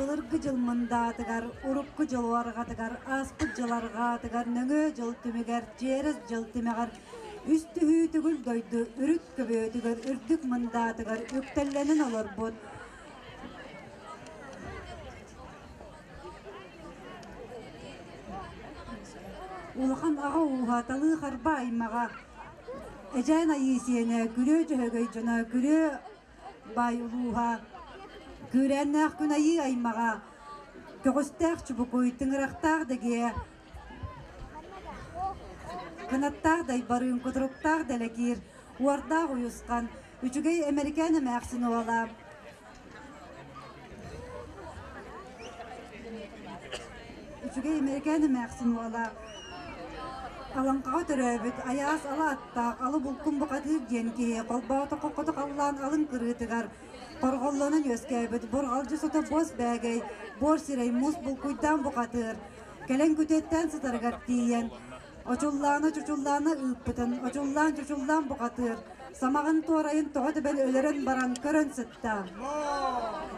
былыргы дьыл мындаатыгар, урукку дьыл уорҕатыгар, ааспыт дьыл арҕаатыгар, нөҥүө дьыл түмүгэр, чиэрэс дьыл тимэҕэр, үс түһүү түгүл дойду үрүт көбүөтүгэр, үрдүк мындаатыгар үктэллэнэн олорбут Улахан аҕа ууһа Талыы Харба аймаҕа Эдьээн Айыы сиэнэ Күрүө Дьөһөгөй дьоно Күрүө Баай улууһа Күүрээннээх Күн Айыы аймаҕа Көҕүстээх Чубукуй Тыҥырахтаах Дэгиэ Кынаттаах Дайбарыын Кутуруктаах Дэлэкиир Уордаах Уйусхан Үчүгэй Эмэрикээн эмээхсин уола Үчүгэй Эмэрикээн эмээхсин уола Алаҥхаҕа төрөөбүт айаас ала аттаах алы булкун бухатыыр диэн киһи холбоотоххо хоту халлаан алын кырыытыгар хорҕоллонон үөскээбит бурҕалдьы сото буос бээгэй буор сирэй муус булкуйдаан бухатыыр кэлэн күтүөттээн сытарыгар тиийэн Очуллаана чучуллаана ыыппытын, очуллаан чучуллаан бухатыыр, самаҕын туорайын тоҕо түбэн өлөрөн баран көрөн сытта.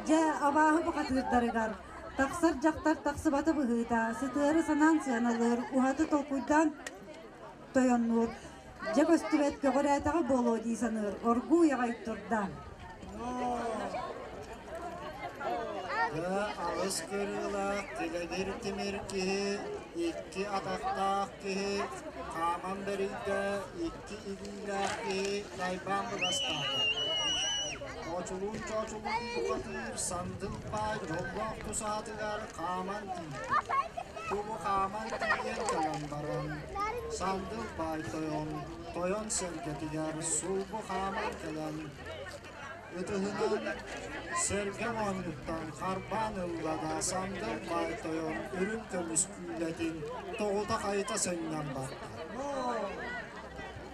Дьэ, абааһы бухатыырдарыгар тахсар дьахтар тахсыбата быһыыта, сытыары санаан сыаналыыр, уһаты толкуйдаан тойоннуур, дьэ көстүбэт көҕүрээтэҕэ буолуо дии саныыр, оргууй аҕай турда. Дьэ, алыс кырыылаах килэгир тимир киһи, икки атахтаах киһи, хааман бэрийдэ, икки илиилээх киһи тайбаан быластаата. Чоочулуун-чоочулуун бухатыыр сандыл баай дьоллоох тусаатыгар хааман тиийдэ. Кубу хааман тиийэн кэлэн баран, сандыл баай тойон, тойон сэргэтигэр сулбу хааман кэлэн Ытыһынан сэргэ моонньуттан харбаан ылла да сандал баай тойон үрүҥ көмүс күүлэтин тоҕута-хайыта сынньан барда.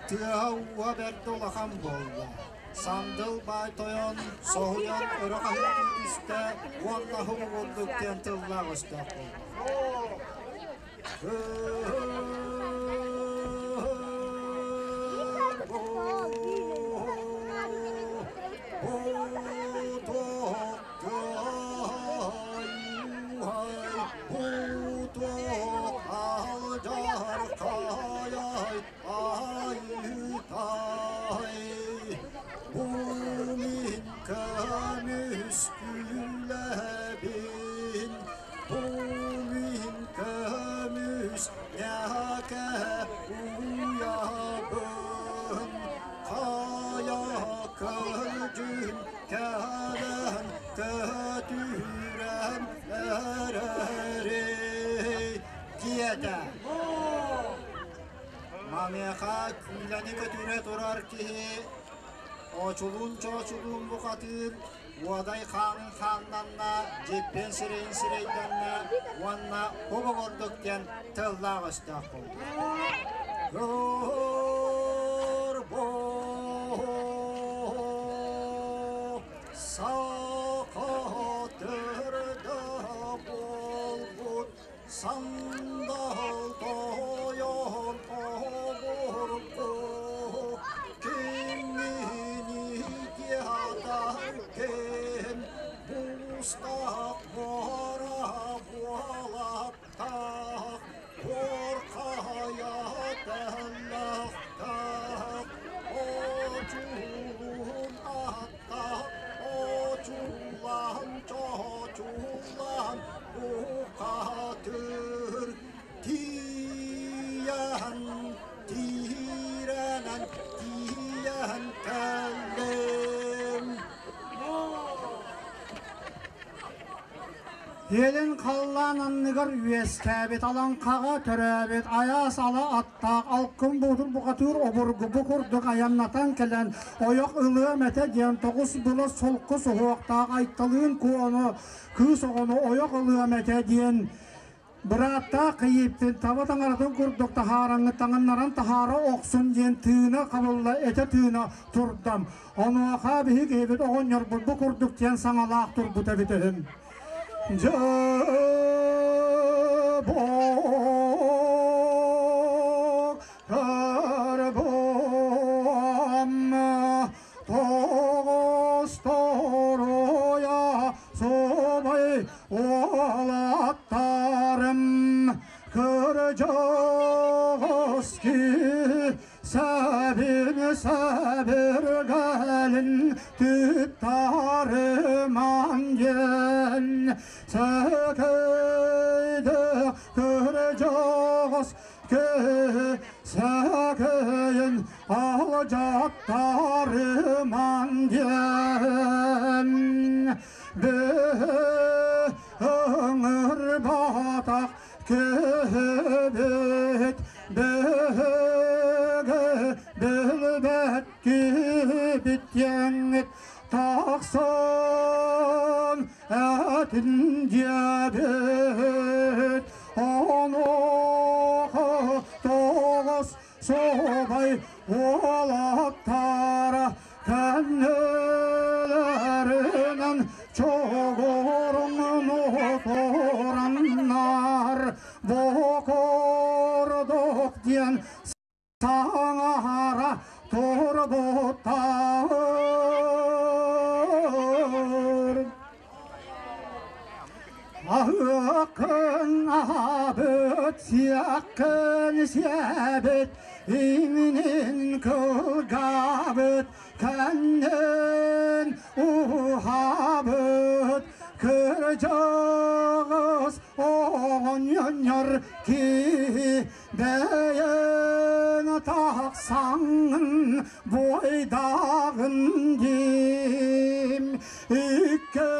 Тыаһа-ууһа бэрт улахан буолла. Сандал баай тойон соһуйан өрө хаһыытыы түстэ уонна һугугурдук диэн тыллаах өстөөх буолла. Бу мин көмүс ньээкэ уйабын, хайа көлдьүн кэлэн көтүрэн эрэрий диэтэ. Маныаха күүлэни көтүрэ турар киһи очулуун-чоочулуун бухатыыр Уодай хаанын хааннанна, дьиппиэн сирэйин сирэйдэннэ уонна куба курдук диэн тыллаах өстөөх буолла. Саха буолбут Сандал тойон обургу киммини театр кем бустах мора буолаттах Коркая тэллэхтэх очулун аттах очулан чочулан Бухатыр тиийэн, тиирэнэн, тиийэн кэллим. Илин халлаан анныгар үөскээбит алаҥхаҕа төрөөбүт айаас ала аттаах алкын буутун бухатыыр обургу бу курдук айаннатан кэлэн ойох ылыам этэ диэн тоҕус былас солко суһуохтаах Айталыын Куону кыыс оҕону ойох ылыам этэ диэн бырааттаах кийииптин таба таҥаратын курдук таһаараҥҥыт таҥыннаран таһаара охсун диэн тыына хабылла этэ тыына турдам. Онуоха биһи киһибит оҕонньорбут бу курдук диэн саҥалаах турбут эбит үһүм. Дьэ Тоҕус торуйа субай Уолаттарым кырдьаҕас Сәбин сәбіргәлін түптарыман ген Сәкейді кырдьаҕас сәкейін алжаттарыман диэн Өңір батақ кебет бөге билбэт кибит диэҥҥит тахсан этин диэбит онуоха тоҕус собай уолаттара кэннилэринэн чоҕуруҥну тураннар бокордук диэн саҥара турбуттар. Аһыакын аһаабыт, сиэккин сиэбит, иҥнин кылгаабыт, кэннин уһаабыт, кырдьаҕас оҕонньор киһи бэйэн тахсаҥын буойдааҕын диим икки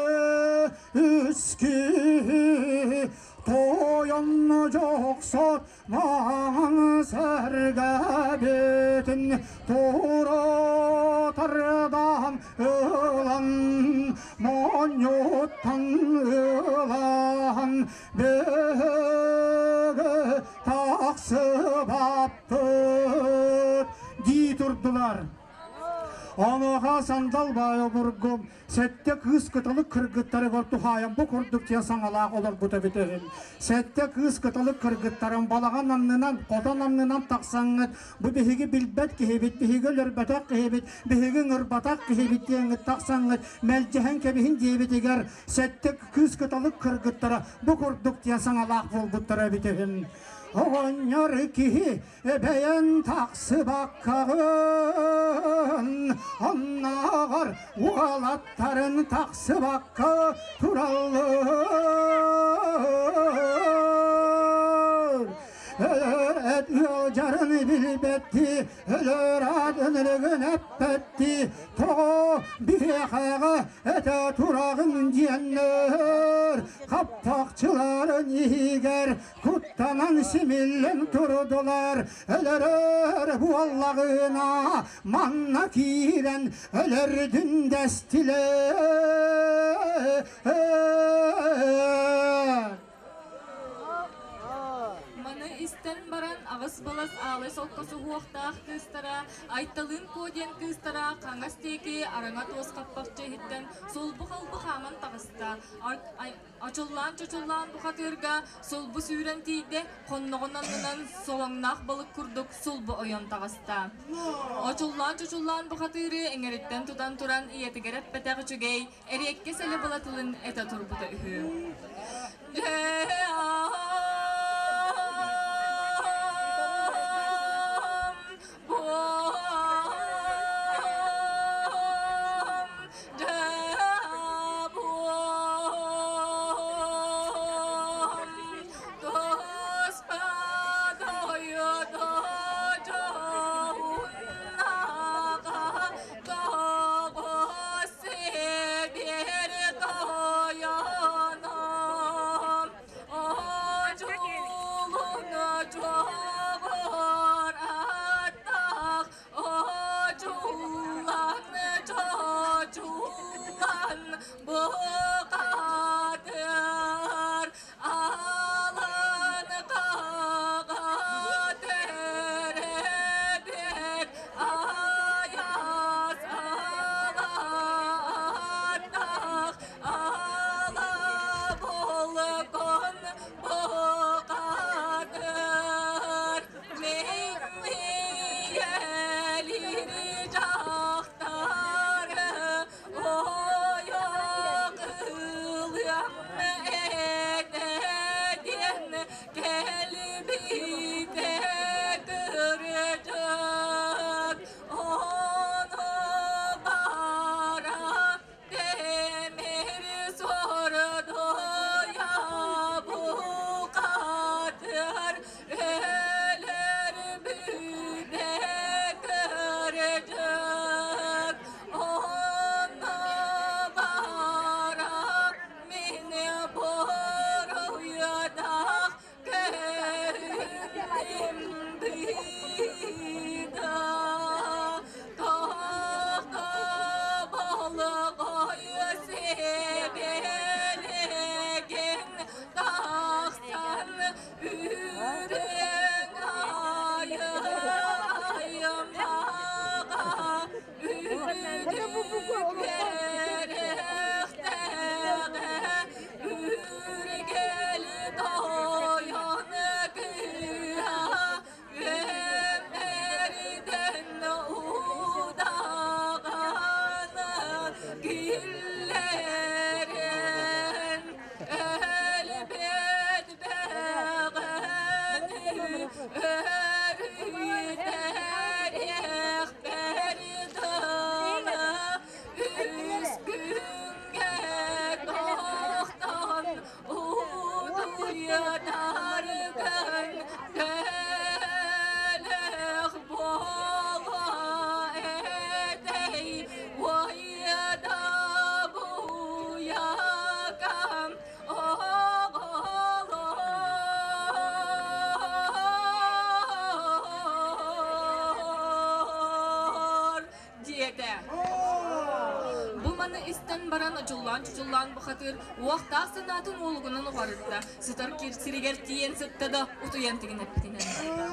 үс киһи тойон дьохсот маҥан сэргэбитин тура тардан ылан моонньуттан ылан биһиги тахсыбаппыт дии турдулар. Онуоха сандал баай обургу сэттэ кыыс кыталык кыргыттарыгар туһаайан бу курдук диэн саҥалаах олорбута эбитэ үһү. Сэттэ кыыс кыталык кыргыттарын балаҕан аннынан, хотон аннынан тахсаҥҥыт, бу биһиги билбэт киһибит, биһиги өлөрбөтөх киһибит, биһиги ыҥырбатах киһибит диэҥҥит тахсаҥҥыт, мэлдьэһэн кэбиһин диэбитигэр сэттэ кыыс кыталык кыргыттара бу курдук диэн саҥалаах буолбуттара эбитэ үһү. Оҕонньор киһи бэйэн тахсыбаккаҕын, оннооҕор уолаттарын тахсыбакка тураллар. Өлөр эт ыалдьарын билбэттии, өлөр аат ынырыгын эппэттии, тоҕо биһиэхэҕэ этэ тураҕын диэннэр, хаппахчыларын иһигэр Куттанан симиллэн турдулар, өлөрөр буоллаҕына манна киирэн өлөрдүн дэстилэр. Маны истэн баран аҕыс балас аалай солко суһуохтаах кыыстара Айталыын Куо диэн кыыстара хаҥас диэки араҥа туос хаппахчы иһиттэн сулбу-халбы хааман таҕыста. Очуллаан-чочуллаан бухатыырга сулбу сүүрэн тиийдэ, хонноҕун аннынан солоҥноох балык курдук сулбу ойон таҕыста. Очуллаан-чочуллаан бухатыыры эҥэриттэн тутан туран ийэтигэр эппэтэх үчүгэй, эриэккэс элэ былатылын этэ турбута үһү. Уйанаргын тэлэх буола этэй, уйада буйакам оҕолор диэтэ. Бу маны истэн баран очуллаан-чучуллаан бухатыыр уохтаах санаатын уолугунан уҕарытта, сытар сиригэр тиийэн сытта да утуйан тигинэппитинэн барда.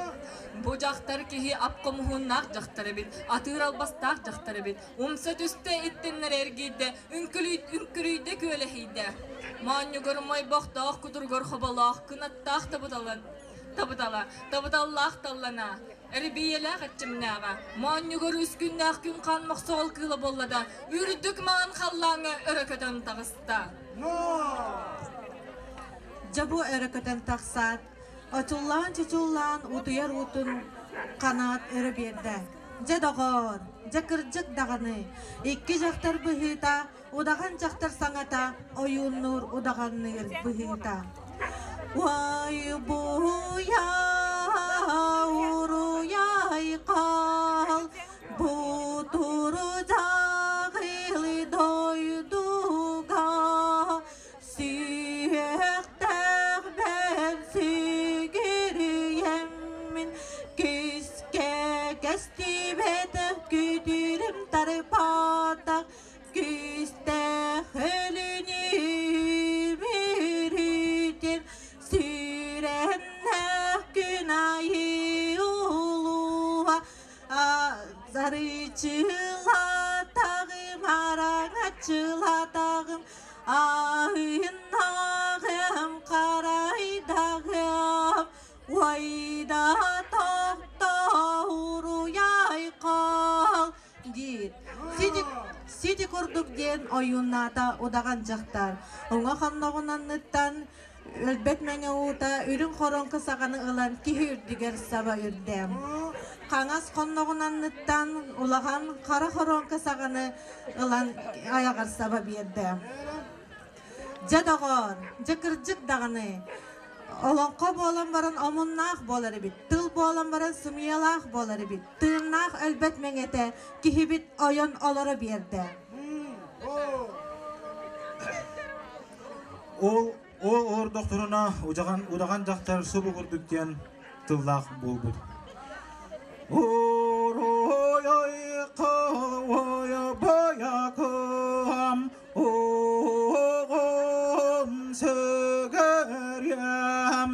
Бу дьахтар киһи ап-хомуһуннаах дьахтар эбит, атыыр албастаах дьахтар эбит. Умса түстэ, иттиннэрэ эргийдэ, үҥкүрүйдэ күөлэһийдэ. Моонньугар мойбохтоох, кутуругар хоболоох, кынаттаах табыталан, табытала, табыталлаах таллана, Эрбийэлээх эрчимнээҕэ, моонньугар үс күннээх күн хаан мохсоҕол кыыла буолла да, үрдүк маҥан халлааҥҥа өрө көтөн таҕыста. Дьэ бу өрө көтөн тахсаат, очуллаан-чочуллаан утуйар уутун ханаат өрө биэрдэ. Дьэ доҕоор, дьэ кырдьык даҕаны, икки дьахтар быһыыта, удаҕан дьахтар саҥата ойууннуур удаҕанныыр быһыыта. Уай буйа уруйай хал бутуру дьаҕылы дойдуга сүһүөхтээх бэм сүгүрүйэммин күскэ көстүбэтэх күтүрүм тарпатах Күүстээх өлүнү мүрүтүм, сүрэннээх күн айыы улууһа, зарычылатаҕым, араҥаччылатаҕым, аһыннаҕым, харайдаҕым, уайда тохтоо уруйай диир. Сити, сити курдук диэн ойууннаата удаҕан дьахтар. Уҥа хонноҕун анныттан өлбөт мэҥэ уута үрүҥ хоруоҥка саҕаны ылан киһи үрдүгэр саба үрдэ. Хаҥас хонноҕун анныттан улахан хара хоруоҥка саҕаны ылан айаҕар саба биэрдэ. Дьэ доҕоор, дьэ кырдьык даҕаны, олоҥхо буолан баран омуннаах буолар эбит, тыл буолан баран сымыйалаах буолар эбит, тыыннаах өлбөт мэҥэтэ киһибит ойон олоро биэрдэ. Ол ол олордохторуна удаҕан удаҕан дьахтар субу курдук диэн тыллаах буолбут. Оҕом сөгөрүөм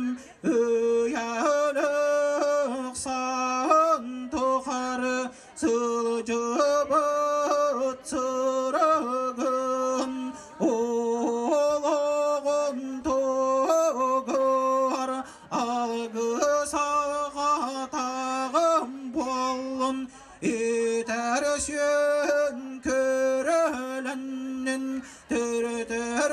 ыйалык сан тухары сылдьыбыт сырыгын олоҕун тугар алгыс алҕатаҕым буоллун Итэр сүөн көрөлөннүн, төрөтөр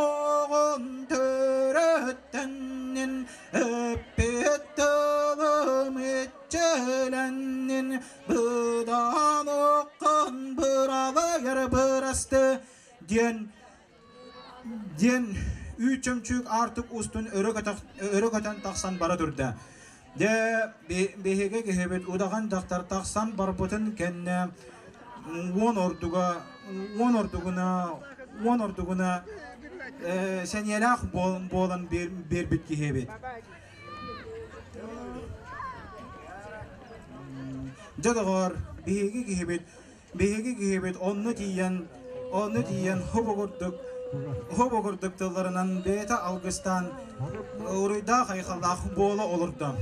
оҕон төрөттөннүн, өппүт тылым иччилэннин, быдан оккун быралайар бырасты диэн диэн үүт чөмчүүк аартык устун өрө өрө көтөн тахсан бара турда. Дьэ, биһиги киһибит удаҕан дьахтар тахсан барбытын кэннэ уон ордуга уон ордугуна уон ордугуна сэниэлээх буолан биэрбит киһи эбит. Дьэ доҕоор, биһиги киһибит Биһиги киһибит онно тиийэн, онно тиийэн хобо курдук, хобо курдук тылларынан бэйэтэ алгыстаан уруйдаах айхаллаах буола олордо.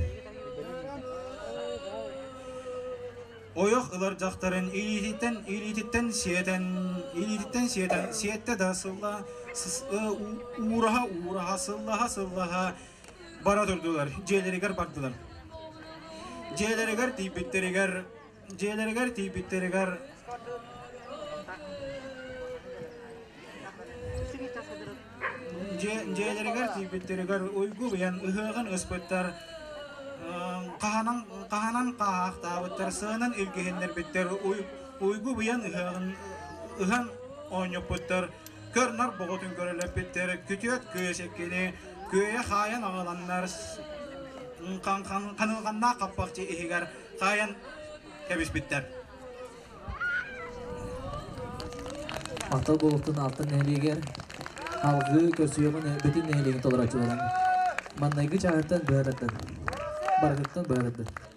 Ойох ылар дьахтарын илиититтэн илиититтэн сиэтэн илиититтэн сиэтэн сиэттэ да сылла уураһа уураһа сыллаһа сыллаһа бара турдулар дьиэлэригэр бардылар. Дьиэлэригэр тиийбиттэригэр Дьиэлэригэр тиийбиттэригэр дьиэлэригэр тиийбиттэригэр уйгу быйан ыһыаҕын ыспыттар, хаһанан хаһанан хааһахтаабыттар, сыанан илгиһиннэрбиттэр, уйгу быйан ыһыаҕын ыһан оонньоппуттар, көр-нар боҕотун көрөлөппүттэр, күтүөт кыыс иккини. Күөйэ хаайан аҕаланнар ханылҕаннаах хаппахчы иһигэр хаайан кэбиспиттэр. Махтал буолуохтун Алтан нэһилиэгэр алгыы көрсүөҕүн бүтүн нэһилиэгин толорооччуларын. Маннайгы чааһыттан быһа тардан. Барытыттан быһа тардан.